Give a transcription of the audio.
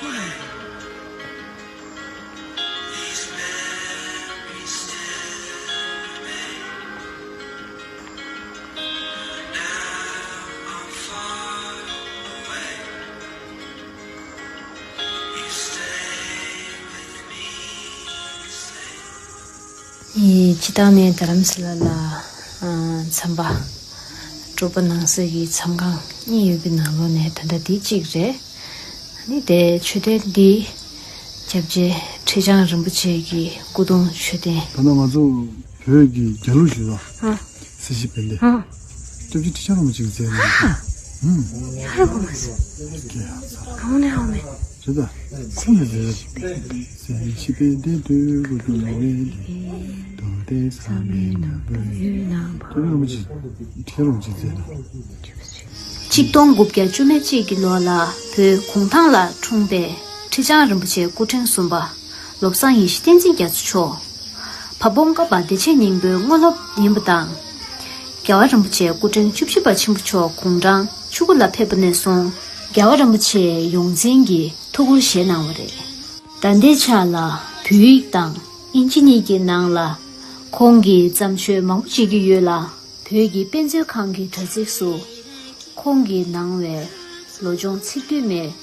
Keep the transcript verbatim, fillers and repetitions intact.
ཡིས་སྤྱི་བཏང་ནས་རྡ་རམ་ས་ལ་ལ་ཨ་མཚམས་པ་སྤྲོ་པོ་ནང་སོགས་ཀྱི་མཚམས་ཁང་གཉིས་ཡོད་པའི་ནང་ལོགས་ནས་ད་ལྟ་འདི་གཅིག་རེད། ཨ་ནི་དེ་མཆོད་རྟེན་འདི་སྐྱབས་རྗེ་ཁྲི་བྱང་རིན་པོ་ཆེ་གི་སྐུ་གདུང་མཆོད་རྟེན། ད་ལྟ་ང་ཚོ་བོད་ཀྱི་རྒྱལ་གླུ་ཞུས་ལ། ཨ། སྲིད་ཞི་བན་དེ། ཨ། སྐྱབས་རྗེ་ཁྲི་བྱང་རིན་པོ་ཆེ་གི་མཛད་ལ། ཨ། ཧུམ། ཧ་ར་གོ་མ་སོང་། སྐྱེ་ཡག་ཚར། གང་ནས་ཧ་མེད། རེད་ད། ཁོང་ནས་རེད། སྲིད་ཞི་བན་དེ་དུས་ཀོ་ཀྱུ་ལོ་རེད། དོ་དེ་ས་མེད་ན་བོད། སྐྱབས་རྗེ་རིན་པོ་ཆེ་ཁྲི་བྱང་རིན་པོ་ཆེ་མཛད་ལ། ཆིག་སྟོང་དགུ་བརྒྱ་བཅུ་མེད་གཅིག་གི་ལོ་ལ་བོད་གུང་ཐང་ལ་འཁྲུངས་པའི་ཁྲི་བྱང་རིན་པོ་ཆེ་སྐུ་ཕྲེང་གསུམ་པ་བློ་བཟང་ཡེ་ཤེས་བསྟན་འཛིན་རྒྱ་མཚོ་མཆོག་བ་སྤུ་ཀ་པ་བདེ་ཆེན་སྙིང་པོའི་དངོས་སློབ་ཡིན་པ་དང་། རྒྱལ་བ་རིན་པོ་ཆེ་སྐུ་ཕྲེང་བཅུ་བཞི་པ་ཆེན་པོ་མཆོག་དགུང་གྲངས་བཅུ་དགུ་ལ་ཕེབས་པ་ནས་བཟུང་རྒྱལ་བ་རིན་པོ་ཆེའི་ཡོངས་འཛིན་གྱི་ཐུགས་ཁུར་བཞེས་གནང་བ་རེད། ད་ལྟའི་ཆ་ལ་བོད་ཡིག་དང་ཨིན་ཇི་གཉིས་ཀྱི་ནང་ལ་ཁོང་གི་བརྩམས་ཆོས་མང་པོ་མཇལ་རྒྱུ་ཡོད་ལ། བོད་ཀྱི་དཔེ་མཛོད་ཁང་གི་དྲ་ཚིགས་སུ་ཁོང་གིས་གནང་བའི་ལོ་ཆུང་ཚིག་བསྡུས་མའི་